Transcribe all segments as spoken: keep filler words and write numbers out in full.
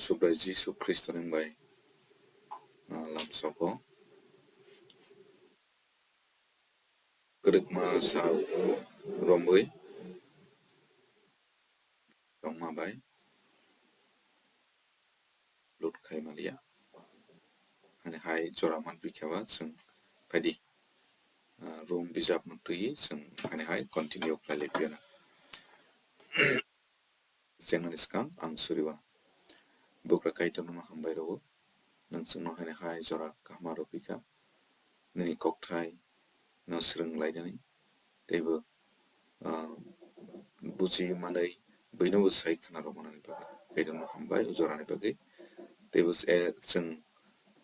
Subrai Jisu Khristoni bai, ah, lamsoko kwrwngma sa romwi tongma bai lut khai maliya. Hani hai jora manphi khe ba chwng phaidi, ah, Rom bijapno twiwi chwng hani hai continue khlai lai phiyana. Chengnani swkang ang suriwano. Bugra Kaitorno hambai rwo, nwng chwngno haini hai jora kaham rwphi kha, nini kokthai no swrwng lainani, teibo, ah, buji manwi buino bo sai khna rw manani bagwi Kaitorno hambai o jorani bagwi. Teibo, eh, chwng,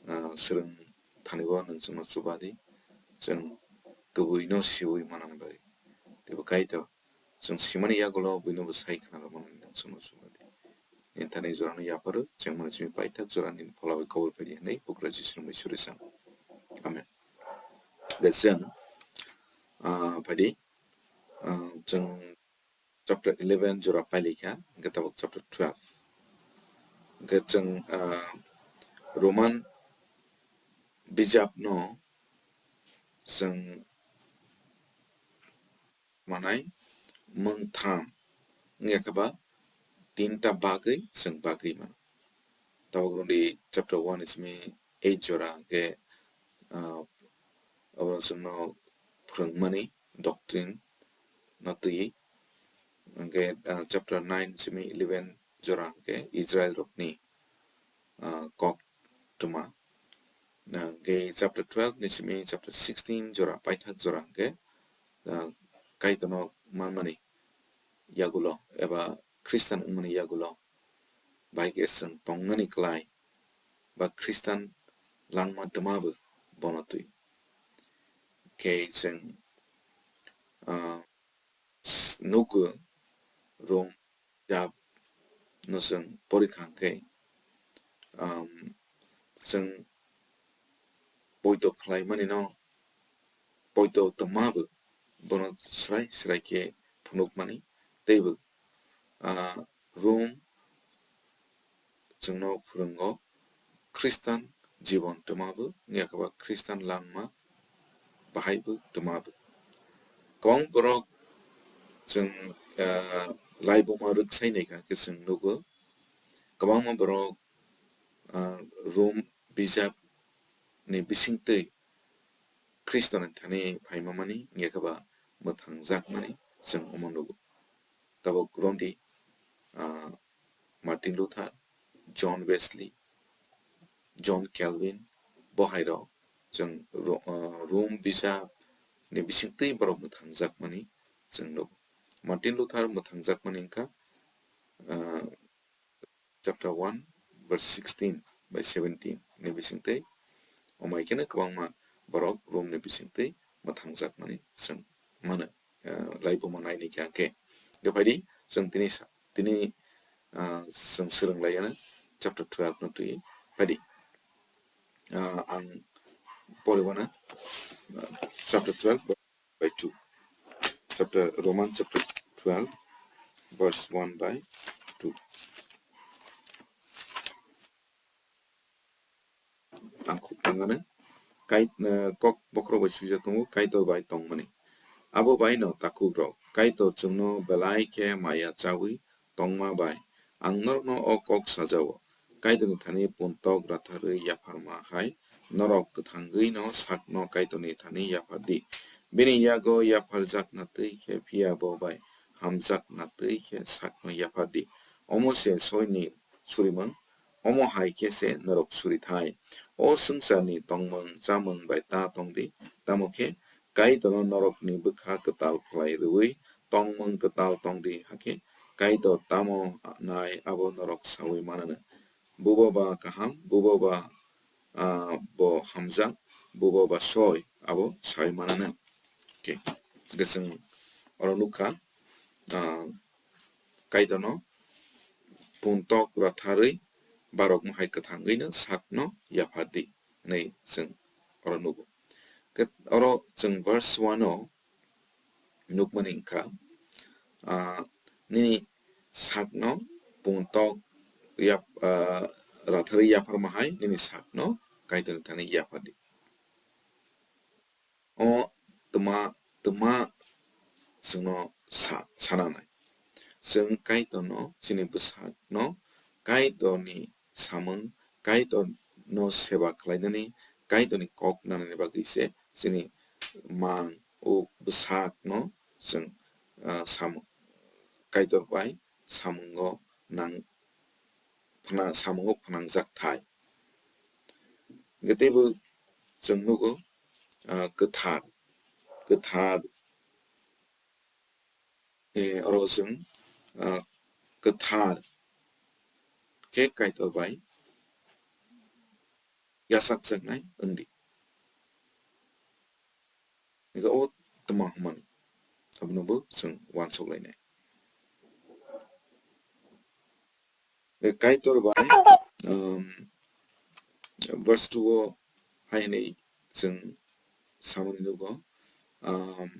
ah, swrwng thani bo nwng chwngno chuba di, chwng kwbwi no siwi manani bagwi. Teibo Kaitor chwng simani yagulo buino bo sai khna rw manani nwng chwngno chuba di. Nini thani jorano yapharo, chengmani simi paithak jora nini phola bai kobor phaidi hwnwi Bugra Jisu bai suri sango. Amen. Hwnkhe chwng, ah, phaidi, ah, chwng chapter eleven jora pailai kha, hwnkhe tabuk chapter twelve. Hwnkhe chwng, ah, Roman bijapno chwng manai mungtham wngya khe ba tinta bagwi chwng bagwi mano. Tabuk rwdi chapter one ni simi eight jora hwnkhe, ah, abo chwngno phwrwngmani doctrine no twiwi. Hwnkhe, ah, chapter nine simi eleven jora hwnkhe Israel rokni, ah, kok twma. Ah, hwnkhe chapter twelve ni simi chapter sixteen jora paithak jora hwnkhe, ah, Kaitorno manmani yagulo eba Khristan wngmani yagulo bai khe chwng tongnani klai ba Khristan langma twma bo bono twi. Khe chwng, ah, nugo Rom jab no chwng porikha hwnkhe, um, chwng poito khlaimanino poito twma bo bono srai srai khe phunukmani teibo, ah, Rom chwngno phwrwngo Khristan jibon twma bo wngya khe ba Khristan langma bahai bo twma bo. Kwbang borok chwng, ah, laibuma rwksai naikha khe chwng nugo. Kwbangma borok, ah, Rom bijap ni bisingtwi Khristoni thani phaima mani wngya khe ba mwthangjakmani chwng omo nugo. Tabuk romdi, ah, Martin Luther, John Wesley, John Calvin, bo hai rok chwng Ro-, ah, Rom bijap ni bisingtwi borok mwthangjakmani chwng nugo. Martin Luther mwthangjakmani wngkha, ah, chapter one verse sixteen by seventeen ni bisingtwi, omo hai kheno kwbangma borok Rom ni bisingtwi mwthangjakmani chwng mano, ah, laibuma naini khe hwnkhe. Hwnkhe phaidi chwng tini sa-, tini, ah, chwng swrwng lai ano chapter twelve no twi phaidi. Ah, ang poribana, ah, chapter twelve by two. Chapter, Roman chapter twelve, verse one by two. Ang khuk tangana, Kai-, eh, kok bokhorok bai swijak tongo, Kaitor bai tongmani. Abo bai no takhuk rok, Kaitor chwngno belai khe maya chawi tongma bai ang norokno o kok sajao. Kaitorni thani puntok ratharwi yapharma hai norok kwthangwi no sakno Kaitorni thani yaphar di. Bini yago yapharjakna twi khe phiya bo bai hamjakna twi khe sakno yaphar di. Omo se soini surimung, omo hai khe se norok suri thai. O swngcharni tongmung chamung bai ta tong di, tamo khe Kaitorno norokni bwkha kwtal khlai rwui tongmung kwtal tong di, hakhe Kaitor tamo nai abo norok saui mananw. Bubo ba kaham, bubo ba, ah, bo hamjak, bubo ba soi abo saui mananw. Hwnkhe, hwnkhe chwng oro nukha, ah, Kaitorno puntok ratharwi barokno hai kwthangwino sakno yaphar di hwnwi chwng oro nugo. Hwnkhe oro chwng verse one o nukmani wngkha, ah, nini sakno puntok yap-, ah, ratharwi yapharma hai nini sakno Kaitorni thani yaphardi. O twma, twma chwngno sa-, sananai. Chwng Kaitorno, chini bwsakno Kaitorni samung, Kaitorno seba khlainani, Kaitorni kok nanani bagwi se chini mang o bwsakno chwng, ah, samung, Kaitor bai samungo nang-, phna-, samungo phnangjak thai. Hwnkhe teibo chwng nugo, ah, kwthar, kwthar, eh, oro chwng, ah, kwthar khe Kaitor bai yachakjaknai wngdi. Hwnkhe o twma hwnmani, abono bo chwng uansuk lainai. Kaitor bai, um, verse two o hai hwnwi chwng samani nugo, um,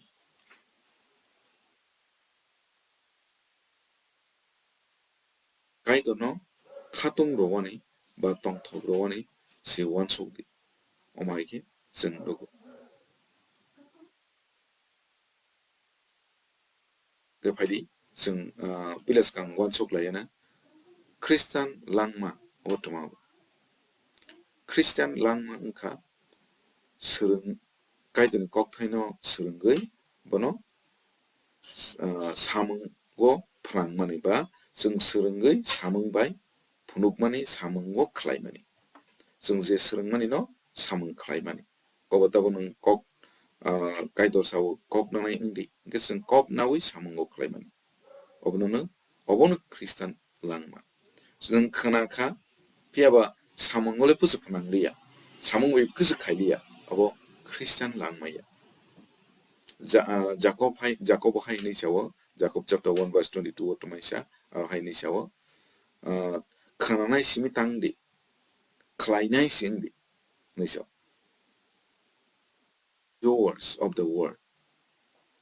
Kaitorno khatung rwani ba tongthok rwani se uansuk di. Omo hai khe chwng nugo. Khe phaidi, chwng, ah, pila swkang uansuk laiyana, Khristan langma o twma bo. Khristan langma wngkha swrwng, Kaitorni kokthaino swrwngwi bono, ah, samungo phnangmani ba chwng swrwngwi samung bai phunukmani, samungo khlaimani. Chwng je swrwngmanino samung khlaimani. Kobo tabo nwng kok, ah, Kaitor sao kok nanai wngdi, hwnkhe chwng kok naui samungo khlaimani. Obono, obono Khristan langma. Chwng khna kha, phiyaba samungole pusu phnang liya, samung bai kusu khai liya, obo Khristan langma ya. Ja-, ah, Jakob hai, Jakob hai hwnwi sao, Jakob chapter one verse twenty-two o twmai sa, aro hai hwnwi sao, ah, khnanai simi tang di, khlainai se wng di, hwnwi sao. Doers of the word,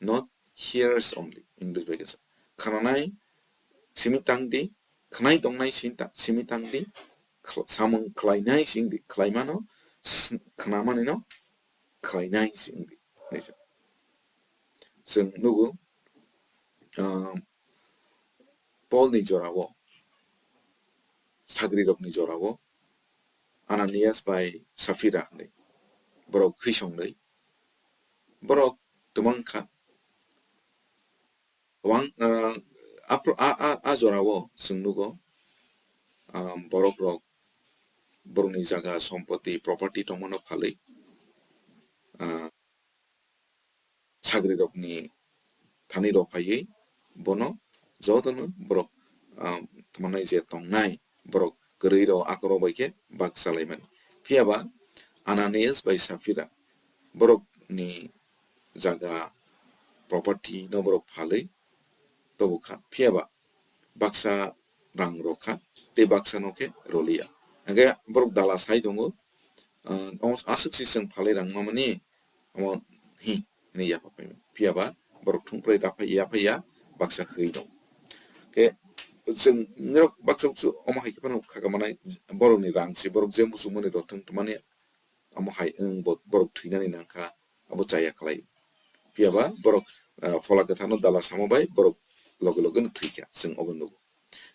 not hearers only. English bai khe sa. Khnanai simi tang di, khnai tongnai simi ta-, simi tang di, khl-, samung khlainai se wng di, khlaimano s-, khnamanino khlainai se wng di. Hwnwi sa. Chwng nugo, ah, Paulni jorao, sagrirokni jorao, Ananias bai Saphira hwnwi borok khisongwi, borok twmang kha. Kwbang, ah, aphro-, a, a, a jorao chwng nugo, ah, borokrok borokni jaga, sompoti, property tongmano phalwi, ah, sagrirokni thani rw phaiwi bono jotono borok, ah, tamo nai je tongnai borok kwrwi rw akorok bai khe bak chalaimani. Phiyaba Ananias bai Saphira borokni jaga property no borok phalwi tobokha. Phiyaba baksa rang rw kha, tei baksa no khe rw liya. Hwnkhe borok dala sai tongo, ah, omo aswk se chwng phalwi rang mamani, omo hi hwnwi yapha phai mano. Phiyaba borok thung phrai da phai ya phai ya, baksa hwi tongo. Khe chwng norok baksa buksu omo hai khe phano kha kha manai, borokni rang se borok je muchungmani rw thung tongmani, omo hai wng bo-, borok thwinani nang kha, abo chaya khlai. Phiyaba borok, ah, Phola Kwtharno dala samo bai borok loge loge no thwi kha, chwng obo nugo.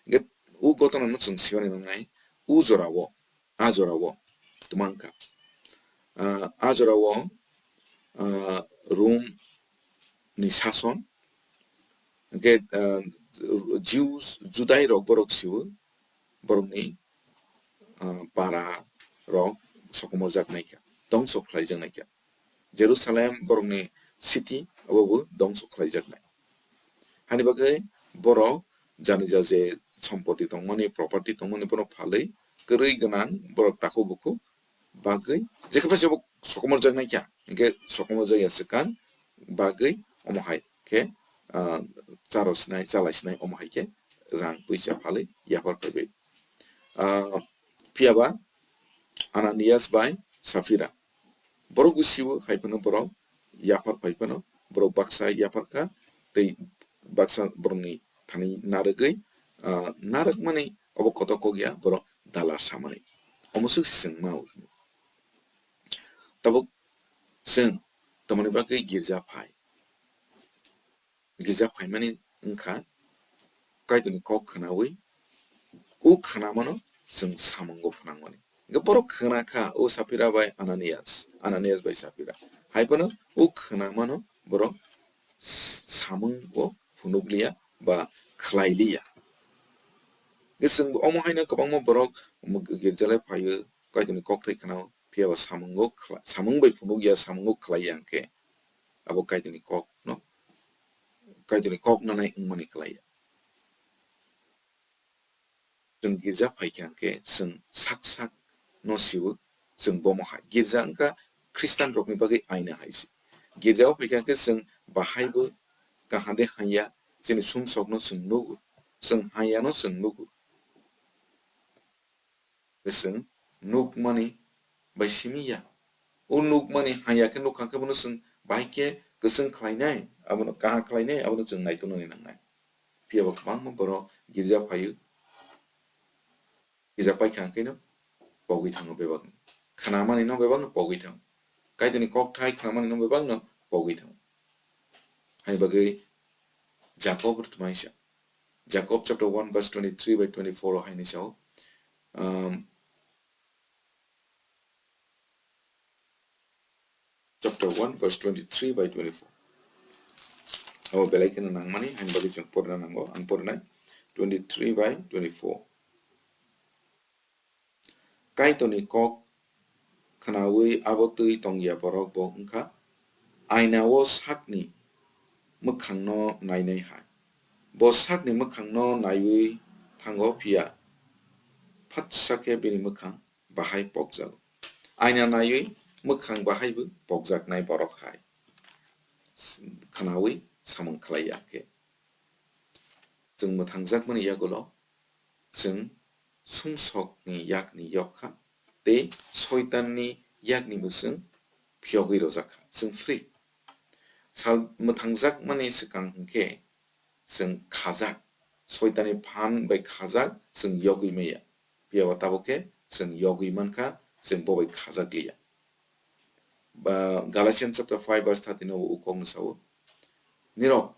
Hwnkhe o gotona no chwng siwani nangnai, o jorao, a jorao twmang kha. Ah, a jorao, ah, Rom ni sason, hwnkhe, ah, Jews, Judai rok borok siwo, borokni, ah, para rok sokomorjak nai kha, dongso khlaijak nai kha. Jerusalem borokni city obo bo dongso khlaijaknai. Hani bagwi borok janija je sompoti tongmani, property tongmani borok phalwi kwrwi gwnang borok takhuk bukhuk bagwi jekhe phai se bo sokomorjaknai kha, hwnkhe sokomorjakya swkang bagwi omo hai khe, ah, charo sinai, chalai sinai omo hai khe rang puisa phalwi yaphar phaibai. Ah, phiyaba Ananias bai Saphira borok bo siwo, hai phano borok yaphar phai phano borok baksa yaphar kha, tei baksa borokni thani narwgwi, ah, narwkmani Obo kotor kok ya, borok dalar samani. Omo swk se chwng ma o. Tabuk chwng tamoni bagwi girja phai. Girja phaimani wngkha Kaitorni kok khwnawi, o khwnamano chwng samungo phnangmani. Hwnkhe borok khwna kha o Saphira bai Ananias, Ananias bai Saphira. Hai phano o khwnamano borok s-, samungo phunukliya ba khlailiya. Hwnkhe chwng omo haino kwbangma borok girjalai phaio, Kaitorni kokthai khwnao, phiya ba samungo khla-, samung bai phunukya, samungo khlaiya hwnkhe abo Kaitorni kokno, Kaitorni kok nanai wngmani khlaiya. Chwng girja phaikha hwnkhe chwng sak sak no sio, chwng bomo hai. Girja wngkha Khristian rokni bagwi aina hai se. Girjao phaikha hwnkhe chwng bahaibo kaham de hamya, chini sumsokno chwng nugo, chwng hamyano chwng nugo. Chwng nukmani bai simi ya. O nukmani hamya khe nukha khe bono chwng bahai khe kwchwng khlainai, abono kaham khlainai, abono chwng naituknani nangnai. Phiya ba kwbangma borok girja phaio, girja paikha hwnkhe no pogwi thango bebakno. Khwnamanino bebakno pogwi thango. Kaitorni kokthai khwnamanino bebakno pogwi thango. Haini bagwi Jakob rwtmaisa. Jakob chapter one verse twenty-three by twenty-four o haini sao. Um, chapter one verse twenty-three by twenty-four. Abo belai kheno nangmani, haini bagwi chwng porina nango, ang porinai twenty-three by twenty-four. Kaitorni kok khwnawi abo twi tongya borok bo wngkha ainao sakni mwkhangno nainai hai. Bo sakni mwkhangno naiwi thango, phiya phatsa khe bini mwkhang bahai pokjago. Aina naiwi mwkhang bahaibo pokjaknai borok hai khwnawi samung khlai ya khe. Chwng mwthangjakmani yagulo chwng sumsokni yakni yok kha tei Soitanni yaknibo chwng phiyogwi rwjak kha, chwng free. Sal mwthangjakmani swkang hwnkhe chwng khajak, Soitanni phan bai khajak, chwng yogwi maya. Phiya ba tabuk khe chwng yogwi man kha, chwng bo bai khajak liya. Ba Galatians chapter five verse thirteen o o kokno sao. Nirok,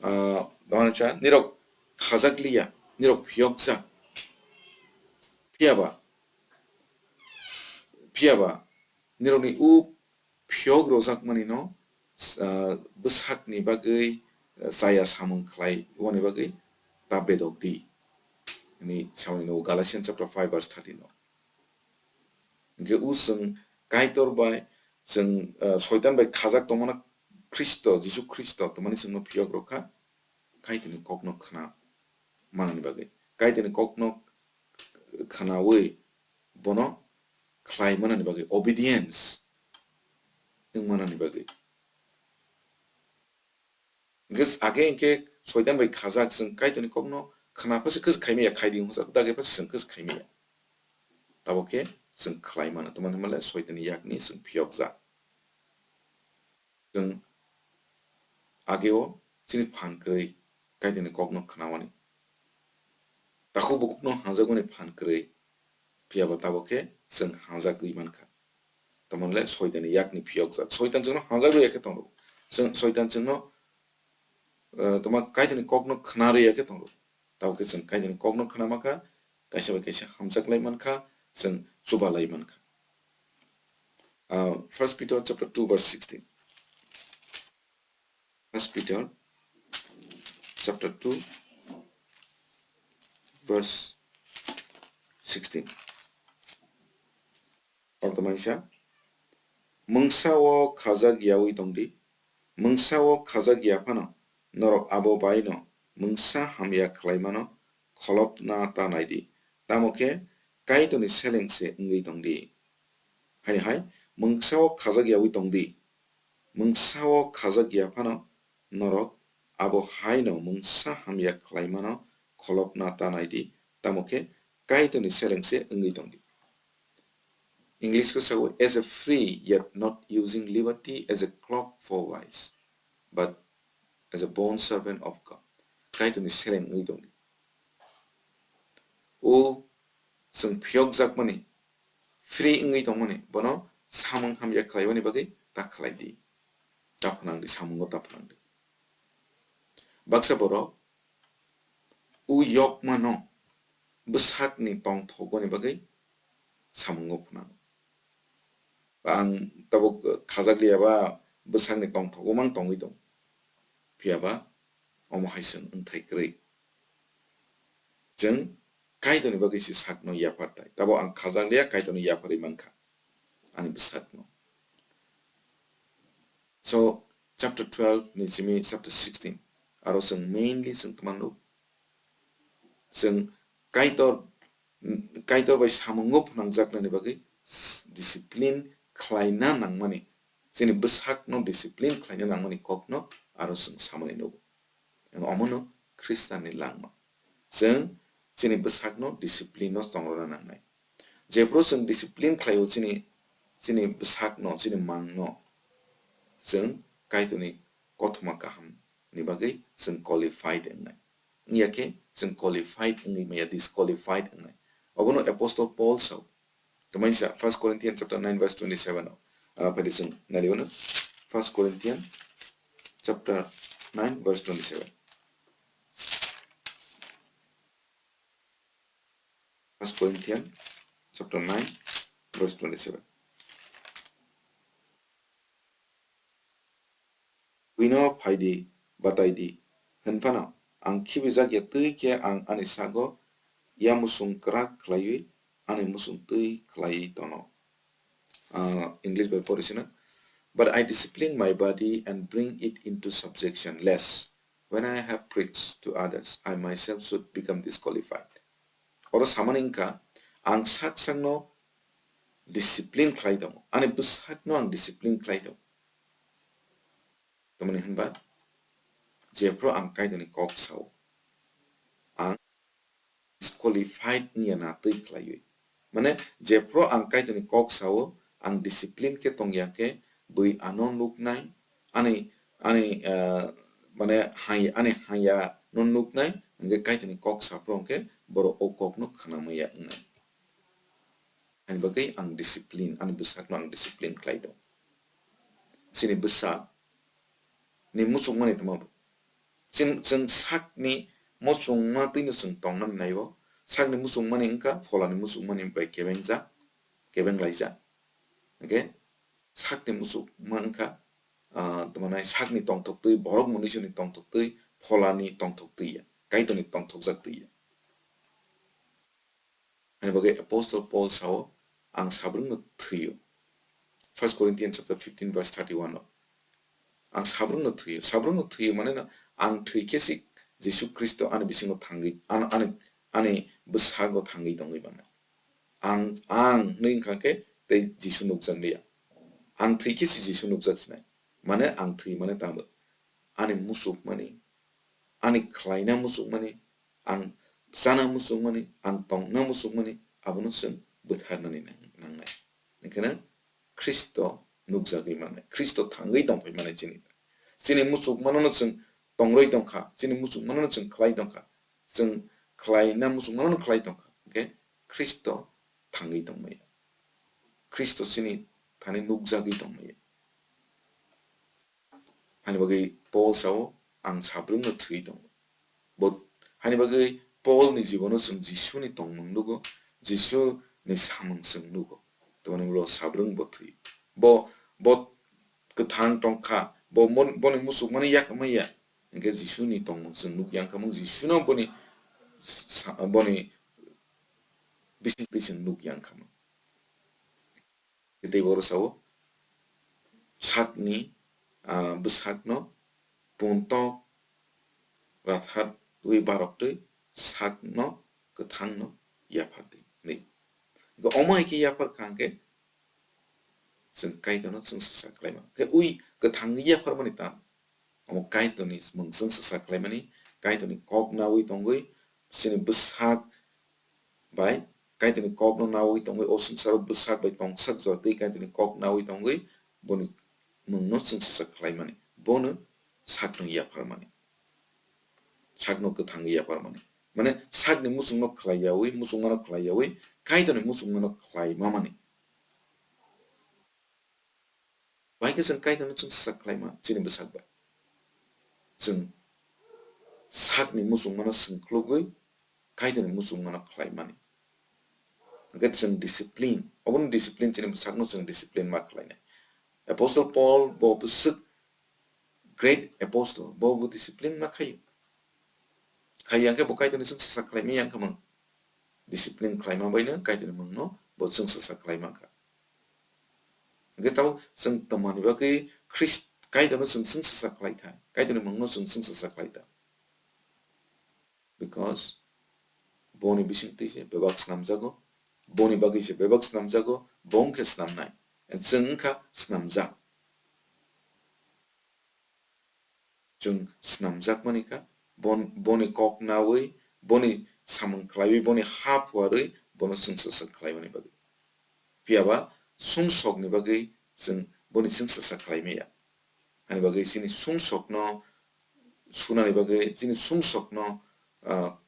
ah, bangsa nirok khajak liya, nirok phiyokjak. Phiya ba, phiya ba nirokni o phiyok rwjakmani no, ah, bwsakni bagwi, ah, chaya samung khlai, wani bagwi ta bedok di. Ni samani no Galatians chapter five verse thirteen no. Hwnkhe o chwng Kaitor bai chwng, ah, Soitan bai khajak tongmano Khristo, Jisu Khristo tongmani chwngno phiyok rwkha, Kaitorni kokno khna manani bagwi. Kaitorni kokno khnawi bono khlai manani bagwi, obedience wng manani bagwi. Hwnkhe age hwnkhe Soitan bai khajak, chwng Kaitorni kokno khna phasa khe khaimaya, khaidi hwnsa dage phasa chwng khe khaimaya. Tabuk khe chwng khlai mano, tamni hwnba le Soitanni yakni chwng phiyokjak. Chwng ageo chini phan kwrwi Kaitorni kokno khnamani. Takhuk bukhukno hamjakmani phan kwrwi, phiya ba tabuk khe chwng hamjagwi mankha. Tamni le Soitanni yakni phiyokjak. Soitan chwngno hamjagwi ya khe tongo. Chwng, Soitan chwngno, eh, tamo Kaitorni kokno khna rwya khe tongo. Tabuk khe chwng Kaitorni kokno khna mankha, kaisa bai kaisa hamjaklai mankha, chwng chubalai mankha. Ah, First Peter chapter two verse sixteen. First Peter chapter two verse sixteen. Oro tongmani sa, mungsa o khajak yawi tongdi, mungsa o khajak ya phano norok abo bai no mungsa hamya khlai mano kholopna ta nai di, tamo khe Kaitorni seleng se wngwi tong di. Haini hai mungsa o khajak yawi tong di, mungsa o khajak ya phano norok abo hai no mungsa hamya khlai mano kholopna ta nai di, tamo khe Kaitorni seleng se wngwi tong di. English ko sao, as a free, yet not using liberty as a cloak for vice, but as a bond servant of God. Kaitorni seleng wngwi tong di. o chwng phiyokjakmani, free wngwi tongmani, bono samung hamya khlaiwani bagwi ta khlai di, ta phnang di, samungo ta phnang di. Baksa borok o yokmano bwsakni tongthokgwani bagwi samungo phnang. Ba ang tabuk khajak liya ba bwsakni tongthokgo mang tongwi tong. Phiya ba omo hai chwng wngthai kwrwi. Chwng Kaitorni bagwi se sakno yapharthai. Tabuk ang khajak liya, Kaitorno yapharwi mankha ani bwsakno. So, chapter twelve ni simi chapter sixteen, aro chwng mainly chwng tma nuk? Chwng Kaitor, Kaitor bai samungo phnangjaknani bagwi s-, discipline khlaina nangmani, chini bwsakno discipline khlaina nangmani kokno aro chwng samani nugo. Omono Khristanni langma. Chwng chini bwsakno discipline-o tongrwna nangnai. Jephru chwng discipline khlaio chini, chini bwsakno, chini mangno, chwng Kaitorni kothoma kahamni bagwi chwng qualified wngnai. Wngya khe chwng qualified wngwi maya, disqualified wngnai. Obono Apostle Paul sao. Tamo sa First Corinthians chapter nine verse twenty-seven o. Ah, phaidi chwng nari ono. First Corinthians chapter nine verse twenty-seven. First Corinthians chapter nine verse twenty-seven. Buino phai di, batai di, hwn phano ang khibijak ya twi khe ang ani sago ya muchung kwrak khlaiwi ani muchung twi khlaiwi tono. Ah, English bai pori sino. But I discipline my body and bring it into subjection, lest when I have preached to others, I myself should become disqualified. Oro samani wngkha, ang sak sakno discipline khlai tongo, ani bwsakno ang discipline khlai tongo. Tamoni hwnba, jephru ang Kaitorni kok sao, ang disqualified wngya na twi khlaiwi. Mane, jephru ang Kaitorni kok sao, ang discipline khe tongya khe, bui ano nuknai, ani, ani, ah, mane, hai, ani haya no nuknai, hwnkhe Kaitorni kok saphru hwnkhe borok o kokno khwnamaya wngnai. Ani bagwi ang discipline, ani bwsakno ang discipline khlai do. Chini bwsak ni muchungmani tamo bo. Chwng, chwng sakni muchungma twino chwng tongnani naibo. Sakni muchungmani wngkha pholani muchungmani bai kebengjak, kebeng laijak. Hwnkhe sakni muchungma wngkha, ah, tamo nai sakni tongthok twi, borok munisuni tongthok twi, pholani tongthok twi ya, Kaitorni tongthokjak twi ya. Ani bagwi Apostle Paul sao, "Ang sabrungno thwiyo." First Corinthians chapter fifteen verse thirty-one o. Ang sabrungno thwiyo. Sabrungno thwiyo mane no, ang thwi khe si Jisu Khristo ani bisingo thangwi, an-, ani, ani bwsago thangwi tongwi mano. Ang, ang hwnwi wngkha khe tei Jisu nukjakliya. Ang thwi khe si Jisu nukjak sinai. Mane ang thwi mane tamo. Ani muchukmani, ani khlaina muchukmani, ang chana muchukmani, ang tongna muchukmani, abono chwng bwtharnani nang-, nangnai. Hwnkhe no Khristo nukjagwi mannai, Khristo thangwi tongphai mannai chini. Chini muchukmanono chwng tongrwi tongkha, chini muchukmanono chwng khlai tongkha, chwng khlaina muchukmanono khlai tongkha, hwnkhe Khristo thangwi tongmaya. Khristo chini thani nukjagwi tongmaya. Hani bagwi Paul sao, "Ang sabrungno thwi tongo." Bo, hani bagwi Paul ni jibono chwng Jisu ni tongmung nugo, Jisu ni samung chwng nugo. Tamoni ulo sabrung bo thwi. Bo, bo kwthang tongkha, bo mon-, boni muchukmani yak maya. Hwnkhe Jisu ni tongmung chwng nuk yang khamung, Jisu no boni sa-, boni bising bising nuk yang khamung. Tei boro sao, sakni, ah, bwsakno punto ratharwi barok twi sakno kwthangno yaphar di hwnwi. Omo hai khe yaphar kha hwnkhe chwng Kaitorno chwng swsa khlaima. Khe ui kwthangwi yapharmani tam. Omo Kaitorni mung chwng swsa khlaimani, Kaitorni kok nawi tongwi, chini bwsak bai Kaitorni kokno nawi tongwi, o swngcharo bwsak bai tongsak jora twi Kaitorni kok nawi tongwi, boni mungno chwng swsa khlaimani, bono sakno yapharmani, sakno kwthangwi yapharmani. Mane sakni muchungno khlai yaui, muchungmano khlai yaui, Kaitorni muchungmano khlai mamani. Bai khe chwng Kaitorno chwng sasak khlaima chini bwsak bai. Chwng sakni muchungmano swngkhlugwi Kaitorni muchungmano khlaimani. Hwnkhe chwng discipline, obono discipline chini bwsakno chwng discipline ma khlainai. Apostle Paul bo bwswk great apostle, bo bo discipline ma khaio. Khaiya khe bo Kaitorni chwng sasak khlaimani yang kha mung. Discipline khlaima baino Kaitorni mungno bo chwng sasak khlaima kha. Hwnkhe tabuk chwng twmani bagwi Khrist-, Kaitorno chwng chwng sasak khlai tha, Kaitorni mungno chwng chwng sasak khlai tha. Because boni bisingtwi se bebak snamjago, boni bagwi se bebak snamjago, bo wngkhe snamnai, chwng wngkha snamjak. Chwng snamjakmani kha, bon-, boni kok naui, boni samung khlaiwi, boni ha phuarwi bono chwng sasak khlaimani bagwi. Phiya ba sumsokni bagwi chwng boni chwng sasak khlai maya. Ani bagwi chini sumsokno sunani bagwi, chini sumsokno, ah,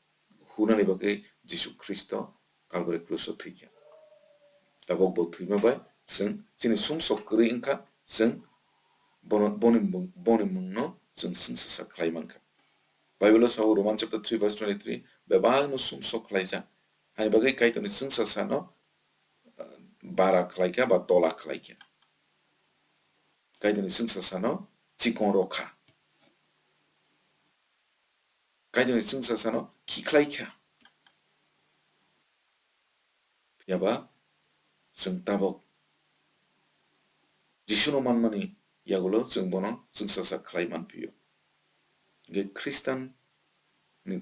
hunani bagwi Jisu Khristo Kalbari kruso thwikha. Tabuk bo thwima bai chwng chini sumsok kwrwi wngkha, chwng bono, boni mung-, boni mungno chwng chwng sasak khlai mankha. Bible o sao Roman chapter three verse twenty-three, bebakno sumsok khlaijak. Ani bagwi Kaitorni chwng sasano, ah, bara khlaikha ba tola khlaikha. Kaitorni chwng sasano chikon rokha. Kaitorni chwng sasano khikhlai kha. Phiya ba chwng tabuk Jisuno manmani yagulo chwng bono chwng sasak khlai man phio. Hwnkhe Khristanni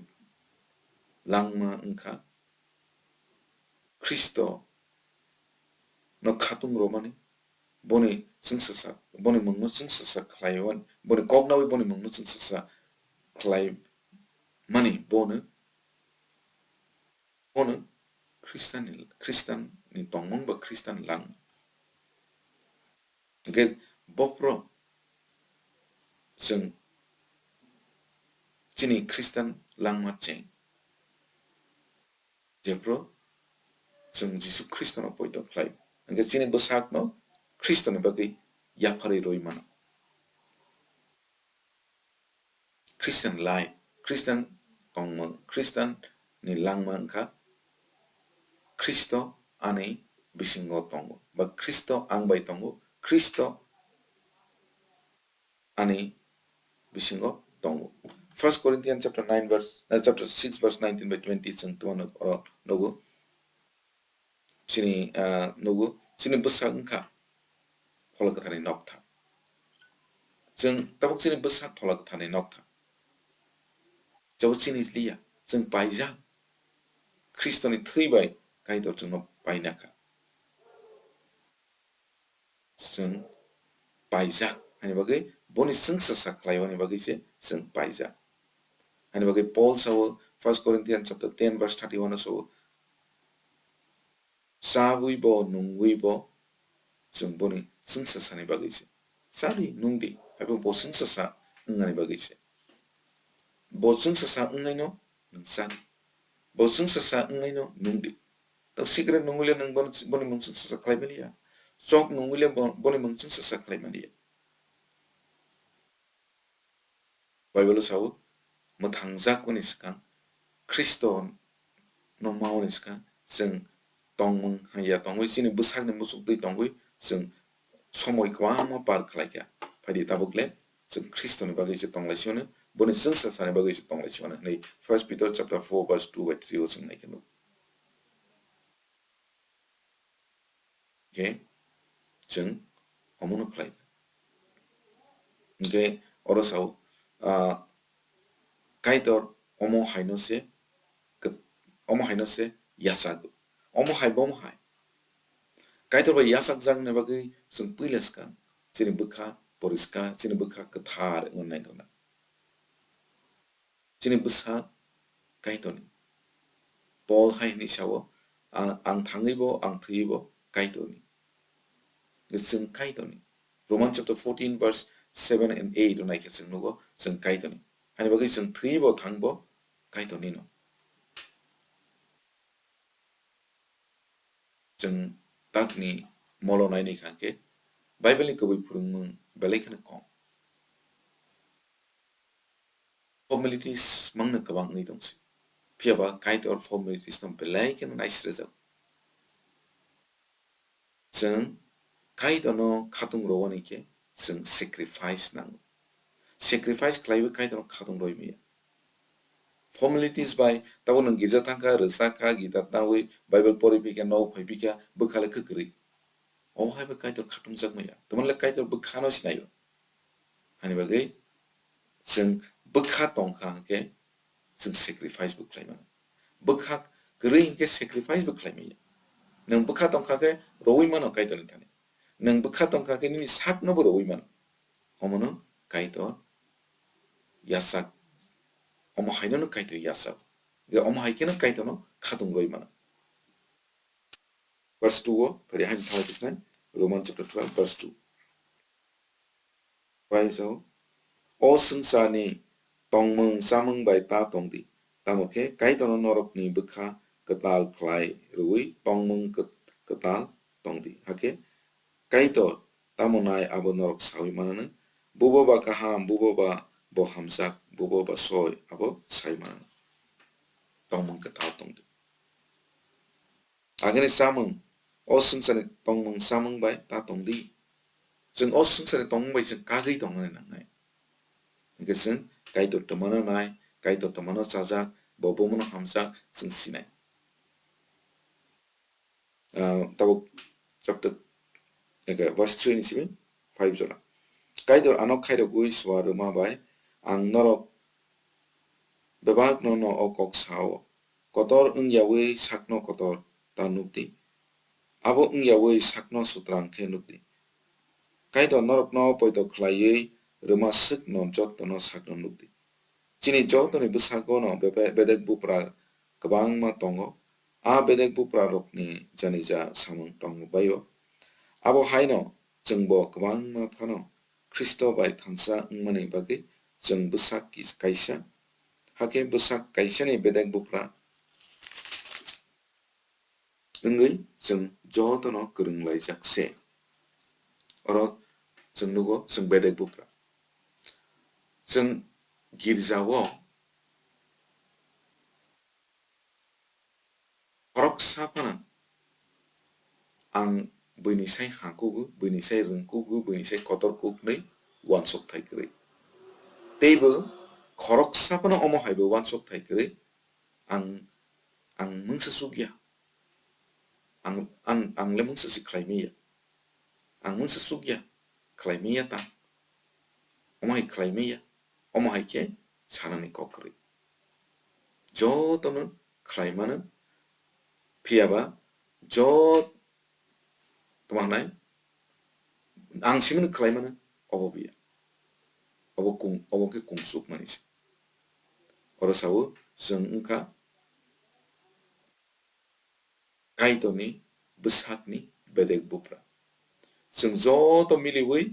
langma wngkha Khristo no khatung romani, boni chwngsasak, boni mungno chwngsasak khlaiwi, boni kok naui boni mungno chwngsasak khlai mani, bono, bono Khristanni, Khristanni tongmung ba Khristanni langma. Hwnkhe bophro chwng chini Khristan langma cheng. Jephru chwng Jisu Khristono poito khlai, hwnkhe chini bwsakno Khristoni bagwi yapharwi rwi mano. Christian life, Christian tongmung, Christian ni langma wngkha Khristo ani bisingo tongo, ba Khristo ang bai tongo, Khristo ani bisingo tongo. First Corinthians chapter nine verse, eh, chapter six verse nineteen by twenty chwng tongmano oro nugo. Chini, ah, nugo, chini bwsak wngkha Phola Kwtharni nokthar. Chwng tabuk chini bwsak Phola Kwtharni nokthar. Jabo chini liya, chwng paijak. Khristoni thwi bai Kaitor chwngno paina kha. Chwng paijak. Hani bagwi boni chwngsasak khlaiwani bagwi se chwng paijak. Hani bagwi Paul sao First Corinthians chapter ten verse thirty-one o sao, "Chawi bo nungwi bo chwng boni chwngsasani bagwi se. Chadi, nungdi, haibo bo chwngsasa wngnani bagwi se. Bo chwngsasa wngnaino nwng chadi. Bo chwngsasa wngnaino nungdi." Tamo cigarette nungwile nwng boni, boni mung chwngsasa khlai maliya. Chok nungwile bo-, boni mung chwngsasa khlai maliya. Bible o sao, mwthangjakmani swkang, Khristo no mauni swkang, chwng tongmung hamya tongwi, chini bwsakni muchuk twi tongwi, chwng somoi kwbangma par khlaikha. Phaidi tabuk le chwng Khristoni bagwi se tonglaisio hwnwi, boni chwngsasani bagwi se tonglaisio hwnwi hwnwi First Peter chapter four verse two by three o chwng naikhe nugo. Hwnkhe chwng omono khlai. Hwnkhe oro sao, ah, Kaitor omo haino se, omo haino se yachago. Omo hai, bomo hai. Kaitor bai yachakjakni bagwi chwng puila swkang chini bwkha poriskar, chini bwkha kwthar wngna nai gwnang. Chini bwsa Kaitorni. Paul hai hwnwi sao, "Ang, ang thangwi bo, ang thwiwi bo Kaitorni." Chwng Kaitorni. Roman chapter fourteen verse seven and eight o naikhe chwng nugo, chwng Kaitorni. Hani bagwi chwng thwiwi bo thang bo Kaitornino. Chwng takni molo nainai kha khe Bible ni kwbwi phwrwngmung belai kheno kom. Formalities mangno kwbang wngwi tong se. Phiya ba Kaitor formalities no belai kheno naisre jago. Chwng Kaitor no khatung rwani khe chwng sacrifice nango. Sacrifice khlaiwi Kaitor no khatung rwi maya. Formalities bai tabo nwng girja thangkha, rwchapkha, guitar tangwi Bible pori phikha, nok phai phikha, bwkha le kwkrwi. Obo hai bai Kaitor khatung jak maya. Tamani le Kaitor bwkha no sinaio. Hani bagwi chwng bwkha tongkha hwnkhe chwng sacrifice bo khlai mano. Bwkha kwrwi hwnkhe sacrifice bo khlai maya. Nwng bwkha tongkha khe rwi mano Kaitor ni thani. Nwng bwkha tongkha khe nini sak no bo rwi mano. Omo no Kaitor yachak. Omo hai no Kaitor yachak. Ge omo hai khe no Kaitor no khatung rwi mano. Verse two o, phari hai thang kisnai, Roman chapter twelve, verse two. Bai sao, "O swngcharni tongmung chamung bai ta tong di, tamo khe Kaitorno norokni bwkha kwtal khlai rwui tongmung kwt-, kwtal tong di." Hakhe Kaitor tamo nai abo norok saui mananw, bubo ba kaham, bubo ba bo hamjak, bubo ba soi abo sai mananw. Tongmung kwtal tong di. Agini chamung, o swngcharni tongmung chamung bai ta tong di. Chwng o swngcharni tongmung bai chwng kagwi tongna nangnai. Hwnkhe chwng Kaitor twmano nai, Kaitor twmano chajak, bo bomono hamjak chwng sinai. Ah, tabuk chapter, okay, verse three ni simi five jora. Kaitor ano khairogwi suar rwma bai ang norok bebakno no o kok sao. Kotor wngyawi sakno kotor ta nuk di. Abo wngyawi sakno sutrang khe nuk di. Kaitor norokno poito khlaiwi rwma swkno jotono sakno nuk di. Chini jotoni bwsago no bebe-, bedek bupra kwbangma tongo. A bedek bupra rokni janija samung tongbaio. Abo haino chwngbo kwbangma phano Khristo bai thansa wngmani bagwi chwng bwsak kis-, kaisa, hakhe bwsak kaisani bedek bupra wngwi chwng jotono kwrwnglaijak se. Oro chwng nugo chwng bedek bupra. Chwng girjao khoroksa phano ang buini sai ha kugo, buini sai rwng kugo, buini sai kotor kuk hinwi uansuk thai kwrwi. Teibo khoroksa phano omo hai bo uansuk thai kwrwi ang, ang mungsa chukya. Ang, ang, ang le mungsa se khlai maya. Ang mungsa chukya, khlai maya ta. Omo hai khlai maya, omo hai khe sanani kok kwrwi. Jotono khlai mano, phiya ba jot-, tamo hwnai, ang simino khlai mano, obo biya. Obo kung-, obo khe kungsuk mani se. Oro sao, chwng wngkha Kaitorni bwsakni bedek bupra. Chwng joto miliwi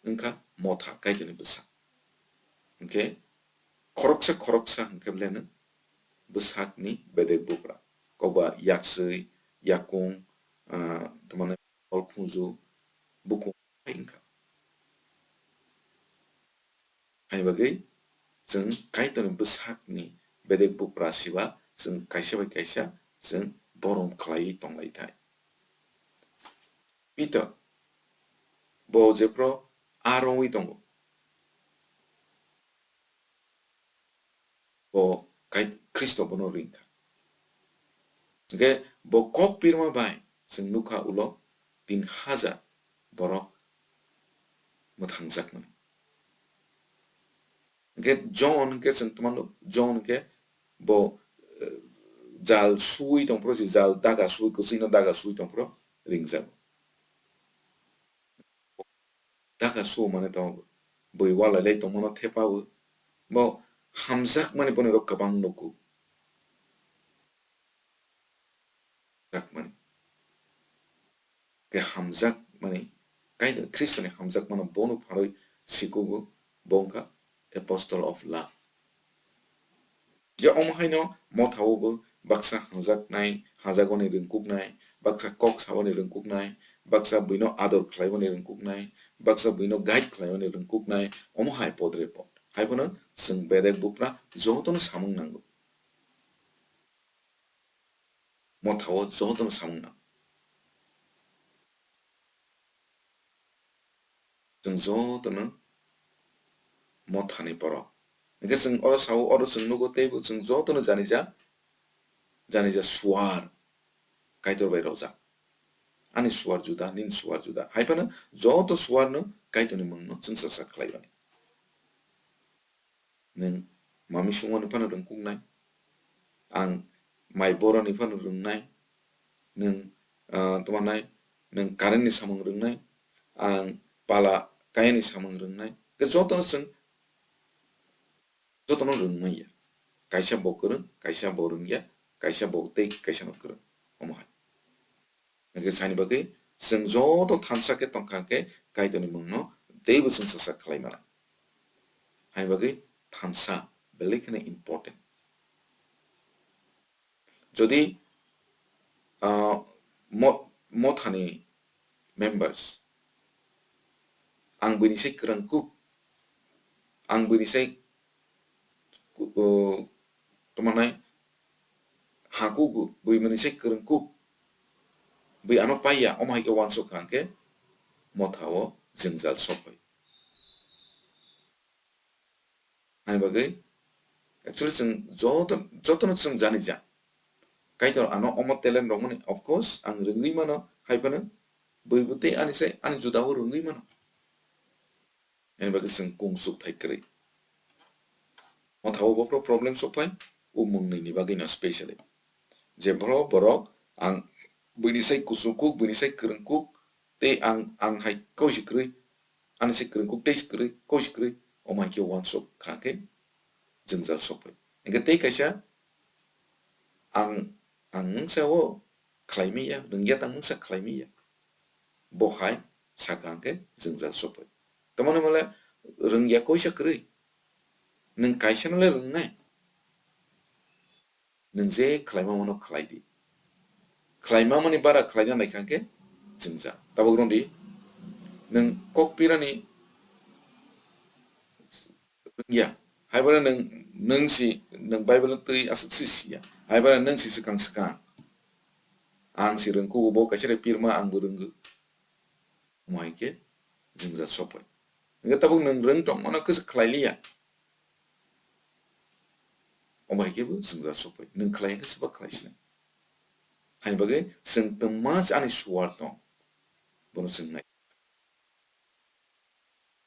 wngkha motha Kaitorni bwsak. Hwnkhe khoroksa khoroksa hwnkhe beleno bwsakni bedek bupra. Kokba yakswi, yakung, ah, tamani hol khunju, bukung hai wngkha. Haini bagwi chwng Kaitorni bwsakni bedek bupra siba chwng kaisa bai kaisa chwng borom khlaiwi tonglai thai. Peter bo jephru a romwi tongo, bo Kai-, Khristo bono ringkha. Hwnkhe bo kok pirma bai chwng nukha ulo tin hajar borok mwthangjakmani. Hwnkhe John hwnkhe chwng tongmano, John hwnkhe bo, eh, jal suwi tongphuru, si jal daga suwi, kwchwino daga suwi tongphuru ringjago. Daga suo mane tongo, bui walai lai tongmano thepawo. Bo hamjakmani boni rok kwbang nugo. Hamjakmani. Khe hamjakmani, Kaitor Khristoni hamjakmano bono pharwi sikugo, bo wngkha Apostle of Love. Je omo haino mothaobo baksa hamjaknai, hamjagoni ringkuknai, baksa kok saboni rwngkuknai, baksa buino ador khlaimani rwngkuknai, baksa buino guide khlaimani rwngkuknai, omo hai podre pod. Hai phano chwng bedek bupra jotono samung nango. Mothao jotono samung nango. Chwng jotono mothani borok. Hwnkhe chwng oro sao, oro chwng nugo teibo chwng jotono janija, janija suar Kaitor bai rojak. Ani suar juda, nini suar juda. Hai phano joto suarno Kaitorni mungno chwngsacha khlaimani. Nwng mami sungmani phano rwngkuknai, ang mai borani phano rwngnai, nwng, ah, tamo nai, nwng current ni samung rwngnai, ang pala kayani samung rwngnai. Khe jotono chwng, jotono rwngmanya. Kaisa bo kwrwng, kaisa bo rwngya, kaisa bo tei kaisa no kwrwng. Omo hai. Hwnkhe saini bagwi chwng joto thansa khe tongkha khe Kaitorni mungno teibo chwngsacha khlai mano. Haini bagwi thansa belai kheno important. Jodi, ah, mo-, mothani members, ang buini sai kwrwng kuk, ang buini sai ku-, uh, tamo nai, ha kugo, bui mani se kwrwng kuk, bui ano paiya, omo hai khe uansuk kha hwnkhe mothao jwngjal sokphai. Hai bagwi, actually, chwng joto, jotono chwng jani ja. Kaitor ano omo talent rwmani, of course, ang rwngwi mano, hai phano bui bo tei ani sai, ani juda o rwngwi mano. Ani bagwi chwng kung suk thai kwrwi. Mothao bophro problem sokphai, o mwngnwini bagwino specially. Je boro borok ang buini sai kusung kuk, buini sai kwrwng kuk, tei ang, ang hai koi se kwrwi, ani sai kwrwng kuk tei se kwrwi, koi se kwrwi, omo hai khe uansuk kha khe jwngjal sokphai. Hwnkhe tei kaisa ang, ang mungsa o khlai manya, rwngya tang mungsa khlai manya. Bo hai sakha hwnkhe jwngjal sokphai. Tamoni mole rwngya koisa kwrwi. Nwng kaisa no le rwngnai. Nwng je khlaima mano khlai di. Khlaima mani bara khlaina naikha hwnkhe jwngjal. Tabuk rwng di. Nwng kok pirani rwngya. Hai bara nwng, nwng si, nwng Bible twi aswk si siya. Hai bara nwng si swkang swkang. Ang si rwngkuk bo kaisa de pirma ang bo rwngkuk. Omo hai khe jwngjal sokphai. Hwnkhe tabuk nwng rwng tongmano khe se khlai liya. Omo hai khe bo jwngjal sokphai. Nwng khlai hwnkhe se ba khlai sinai. Haini bagwi chwng twma se ani suar tong. Bono chwng nai.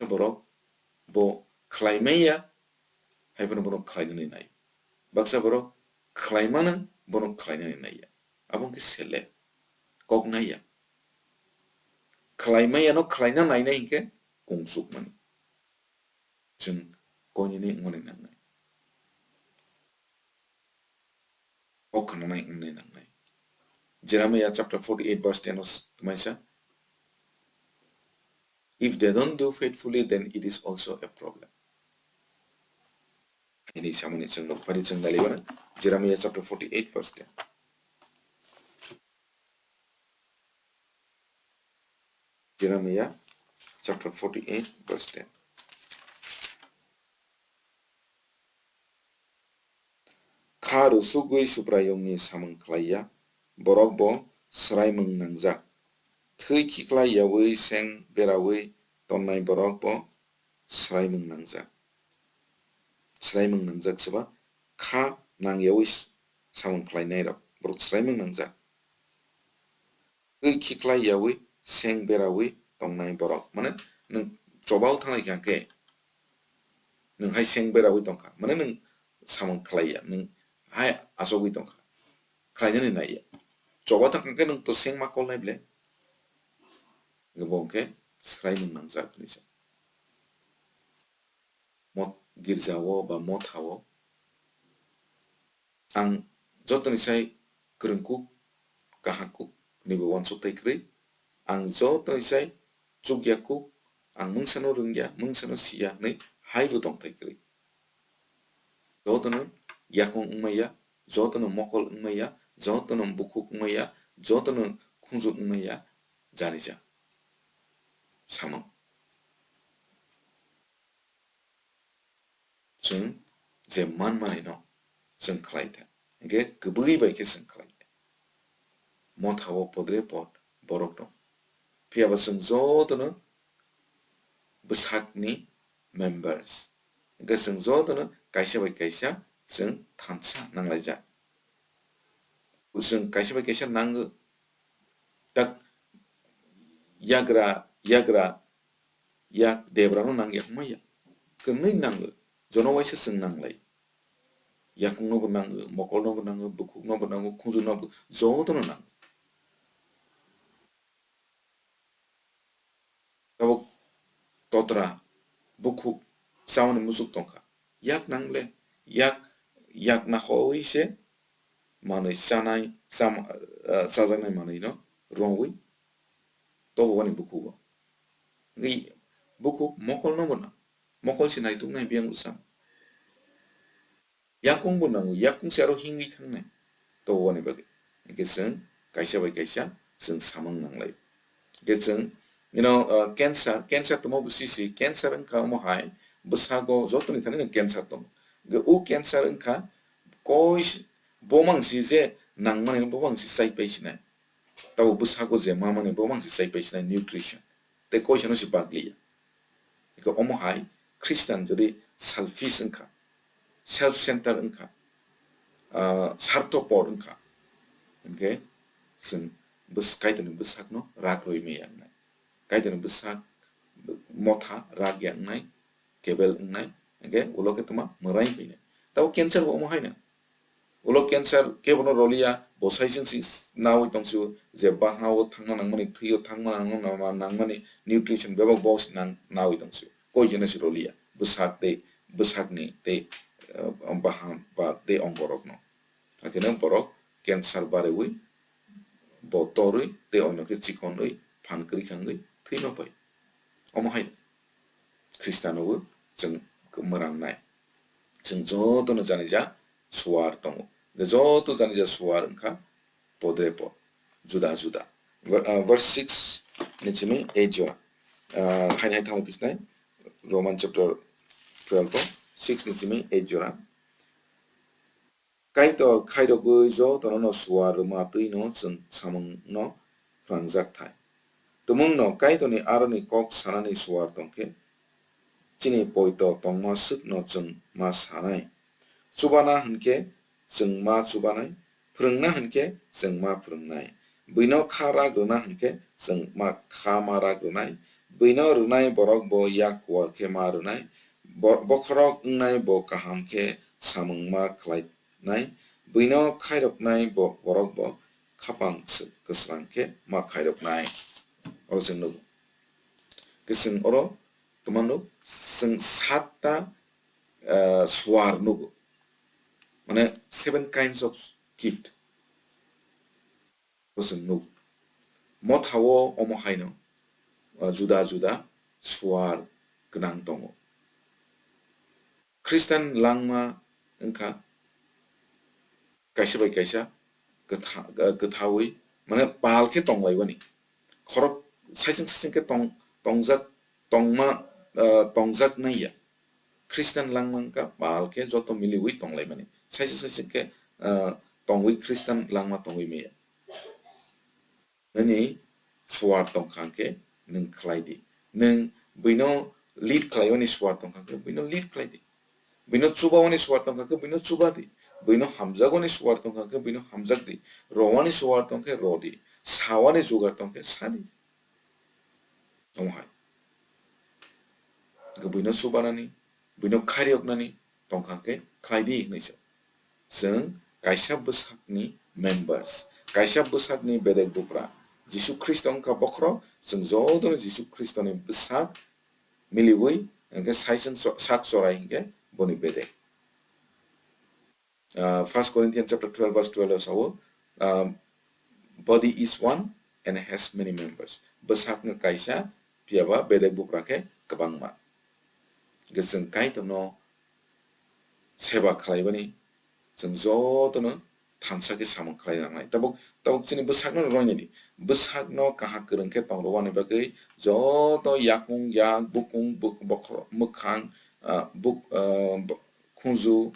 Borok bo khlai manya, hai phano bono khlainani nai. Baksa borok khlai mano, bono khlainani naiya. Abo hwnkhe select, kok naiya. Khlai manyano khlaina nainai hwnkhe kung sukmani. Chwng koinini wngmani nangnai. Kok khananai wngni nangnai. Jeremiah chapter forty-eight verse ten o s-, tmaisa, "If they don't do faithfully, then it is also a problem." Haini samani chwng nokphari chwng naliwana, Jeremiah chapter forty-eight verse ten. Jeremiah chapter forty-eight verse ten. Kha rwsugwi Subraiyungni samung khlaiya, borok bo swraimung nangjak. Thwi khiklai yaui seng beraui tonnai borok bo swraimung nangjak. Swraimung nangjak se ba kha nang yaui s-, samung khlainai rok, borok swraimung nangjak. Twi khiklai yaui seng beraui tongnai borok. Mane nwng chobao thanglai kha khe, nwng hai seng beraui tongkha. Mane nwng samung khlai ya, nwng hai achogwi tongkha. Khlainani nai ya. Choba thang kha khe nwng to seng ma kolnai ble. Bo hwnkhe swraimung nangjak hwnwi sa. Mot-, girjao ba mothao ang jotoni sai kwrwngkuk, kahakuk hwnwi bo uansuk thai kwrwi. Ang jotoni sai chukya kuk, ang mungsano rwngya, mungsano siya hwnwi hai bo tong thai kwrwi. Jotono yakung wngmaya, jotono mokol wngmaya, jotono bukhuk wngmaya, jotono khunju wngmaya janija samung. Chwng je manmani no chwng khlai tha, hwnkhe kwbwi bai khe chwng khlai tha. Motha o podre pod borok dong, phiya ba chwng jotono bwsakni members, hwnkhe chwng jotono kaisa bai kaisa chwng thansa nanglaijak. Chwng kaisa bai kaisa nango, tak yagra yagra yak debra no nang yak maya, kwnwi nango, jono waisa chwng nanglai. Yakung no bo nango, mokol no bo nango, bukhuk no bo nango, khunju no bo, joto no nango. Tabuk totra, bukhuk, chamani muchuk tongkha. Yak nangle, yak, yak nahowi se manwi chanai, cham-, ah, chajaknai manwi no rwngwi tobo wani bukhugo. Hwnkhe bukhuk mokol no bo nang, mokol se naituk nai biyang bwsang. Yakung bo nango, yakung se aro hingwi thangnai. Tobo wani bagwi. Hwnkhe chwng kaisa bai kaisa chwng samung nanglai. Hwnkhe chwng, you know, uh, cancer, cancer tongma bo sisi, cancer wngkha omo hai bwsago jotoni thani no cancer tongo. Hwnkhe o cancer wngkha koi s-, bomang si je nangmani bomang si chai pai sinai. Tabo bwsago je mamani bomang si chai pai sinai nutrition. Tei koisano se baglia. Eko omo hai Christian jodi selfish wngkha, self center wngkha, ah, sarthopor wngkha, hwnkhe chwng bws-, Kaitorni bwsakno rak rwi maya wngnai. Kaitorni bwsak motha rak ya wngnai, kebel wngnai, hwnkhe ulo khe tongma mwrai phainai. Tabo cancer bo omo haino. Ulo cancer khe bono roliya, bo sai chwng si nawi tong sio, je baha o thangna nangmani, thwi o thangma nangma, nangmani nutrition bebak bo si nang nawi tong sio. Koi jeno si roliya, bwsak tei, bwsakni tei, eh, baha ba tei ongorokno. Hakheno borok cancer barewi, bo torwi tei oino khe chikonwi, phan kwrwi khangwi thwima pai. Omo hai Khristanw chwng mwrangnai. Chwng jotono janija suar tongo. Hwnkhe joto janija suar wngkha podre pod, juda juda. Ver-, ah, verse six ni simi eight jora. Ah, haini hai thangwi pisnai, Roman chapter twelve o six ni simi eight jora. Kaitor khairogwi jotono no suar rwma twino chwng samungno phwrangjak thai. Tumungno Kaitorni aroni kok sanani suar tongkhe, chini poito tongma swkno chwng ma sanai. Chubana hwnkhe chwng ma chubanai, phwrwngna hwnkhe chwng ma phwrwngnai. Buino kha rak rwna hwnkhe chwng ma kha ma rak rwnai. Buino rwnai borok bo yak kuar khe ma rwnai. Bo-, bokhorok wngnai bo kaham khe samung ma khlai nai, buino khairoknai bo borok bo khapang kwswk kwsrang khe ma khairoknai. Oro chwng nugo. Khe chwng oro tongma nuk, chwng satta, eh, suar nugo. Mane seven kinds of gift. Bo chwng nuk. Motha o omo haino, uh, juda juda suar gwnang tongo. Khristan langma wngkha kaisa bai kaisa kwtha-, uh, kwthaui, mane, pal khe tonglaimani. Khorok saichung saichung khe tong-, tongjak, tongma, uh, tongjak naiya. Khristan langma wngkha pal khe joto miliui tonglaimani. Saichung saichung khe, uh, tongwi Khristan langma tongwi maya. Nini suar tongkha hwnkhe nwng khlai di. Nwng buino lead khlaiwani suar tongkha hwnkhe buino lead khlai di. Buino chubawani suar tongkha hwnkhe buino chuba di. Buino hamjakmani suar tongkha hwnkhe buino hamjak di. Rowani suar tongkhe ro di. Sawani jugar tongkhe sa di. Omo hai. Buino chubanani, buino khairiyoknani tongkha hwnkhe khlai di hwnwi sa. Chwng kaisa bwsakni members, kaisa bwsakni bedek bupra. Jisu Khristo wngkha bokhorok, chwng jotono Jisu Khristoni bwsak miliui hwnkhe saichung so-, sak chorai hwnkhe boni bedek. Ah, First Corinthians chapter twelve verse twelve o sao, ah, "Body is one and has many members." Bwsak wngkha kaisa, phiya ba bedek bupra khe kwbangma. Hwnkhe chwng Kaitorno seba khlaibani chwng jotono thansa khe samung khlai nangnai. Tabuk, tabuk chini bwsakno roinani. bwsakno kaham kwrwng khe tong rwani bagwi joto yakung yak, bukung buk-, bokhorok, mwkhang, ah, buk-, ah, bo-, khunju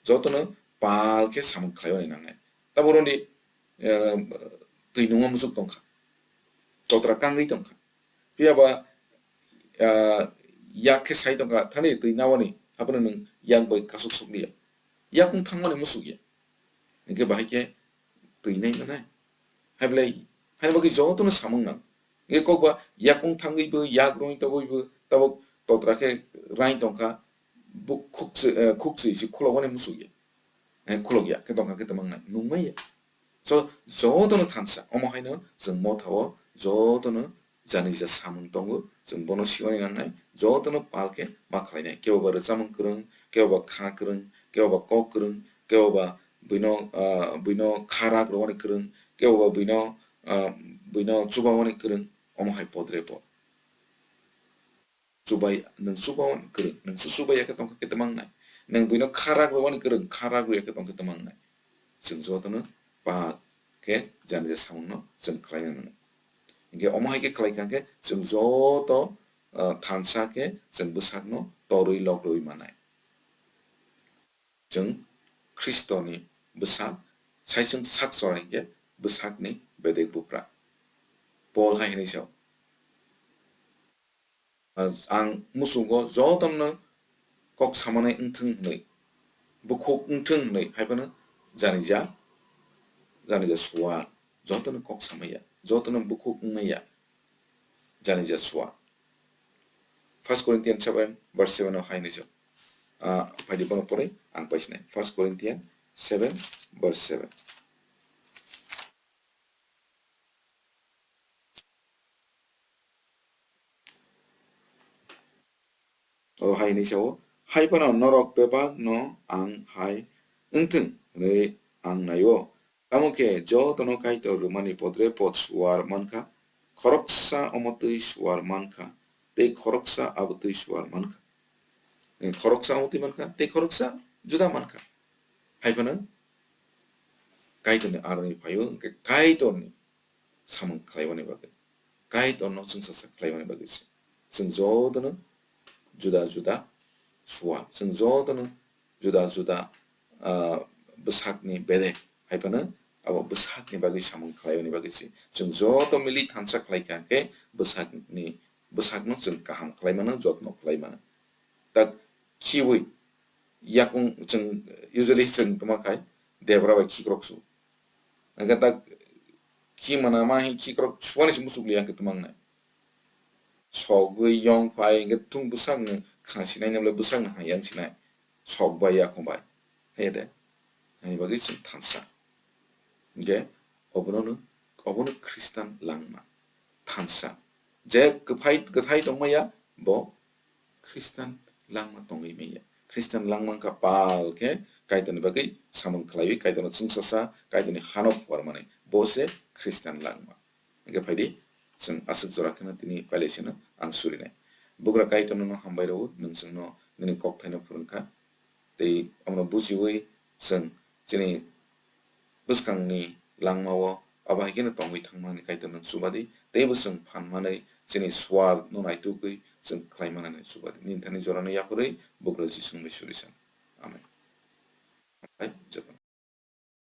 jotono pal khe samung khlaiwani nangnai. Tabuk rwdi, ah, twi nungma muchuk tongkha, totra kangwi tongkha, phiya ba, ah, yak khe sai tongkha, thani twi nawani, haphano nwng yak bai kasuk sukliya, yakung thangmani muchukya, hinkhe bahai khe twi nai manai. Hai belai, haini bagwi jotono samung nang. Hinkhe kokba yakung thangwibo, yak rwngwi tongwibo, tabuk totra khe rain tongkha, buk khukchwi, eh, khukchwi se khulokmani muchukya. Eh, khulokya, khe tongkha khe tongmang nai, nungmaya. So, jotono thansa, omo haino chwng mothao jotono janija samung tongo, chwng bono siwani nangnai, jotono pal khe ma khlainai. Keboba rwchapmung kwrwng, keboba kha kwrwng, keboba kok kwrwng, keboba buino, ah, buino kha rak rwmani kwrwng, keboba buino, ah, buino chubamani kwrwng, omo hai podre pod. Chubai, nwng chuba kwrwng, nwng se chubai ya khe tongkha khe tongmang nai. Nwng buino kha rak rwmani kwrwng, kha rak rwya khe tongkha khe tongmang nai. Chwng jotono pal khe janija samungno chwng khlaina nango. Hinkhe omo hai khe khlai kha khe chwng joto, ah, thansa khe chwng bwsakno torwi lok rwui manai. Chwng Khristoni bwsak, sai chwng sak chora hinkhe bwsakni bedek bupra. Paul hai hwnwi sao, "Ang muchungo jotono kok samanai wngthwng hwnwi, bukhuk wngthwng hwnwi," hai phano janija, janija suar, jotono kok samaya, jotono bukhuk wngmaya, janija suar. First Corinthians seven verse seven o hai hwnwi sao. Ah, phaidi bono porwi ang paisinai. First Corinthians seven verse seven. O hai hwnwi sao, "Hai phano norok bebakno ang hai wngthwng hwnwi ang nai-o. Tamo khe jotono Kaitor rwmani podre pod suar mankha, khoroksa omo twi suar mankha, tei khoroksa abo twi suar mankha." Eh, khoroksa omo twi mankha, tei khoroksa juda mankha. Hai phano Kaitorni aroni phaio, hwnkhe Kaitorni samung khlaiwani bagwi, Kaitorno chwngsacha khlaiwani bagwi se. Chwng jotono juda juda suar, chwng jotono juda juda, ah, bwsakni bedek, hai phano abo bwsakni bagwi samung khlaiwani bagwi se. Chwng joto mili thansa khlai kha khe bwsakni, bwsakno chwng kaham khlai mano, jotno khlai mano. Tak khiwi yakung chwng, usually chwng tongma khai debra bai khikrok su. Hwnkhe tak khi mana ma hi khikrok suani se muchuk liya hwnkhe tongmang nai. Sogwi yong phai hwnkhe thung bwsakni khang sinai, nabole bwsakni hang yang sinai. Sok bai yakung bai. Hai de. Ani bagwi chwng thansa. Hwnkhe obono, obono Khristan langma. Thansa. Je kwphai, kwthai tongmaya bo Khristan langma tongwi manya. Khristan langma wngkha pal khe Kaitorni bagwi samung khlaiwi Kaitorno chwngsacha, Kaitorni hano phuarmani. Bo se Khristan langma. Hwnkhe phaidi, chwng aswk jora kheno tini pailai sino ang surinai. Bugra Kaitor nono hambai rwo, nwng chwngno nini kokthaino phwrwngkha. Tei omono bujiwi chwng chini bwskangni langmao abo hai kheno tongwi thangmani Kaitor nwng chubadi, teibo chwng phan manwi chini suarno naitugwi chwng khlai manani chubadi. Nini thani jorano yapharwi bugra Jisu wngwi surisan. Amen. Hambai jotono.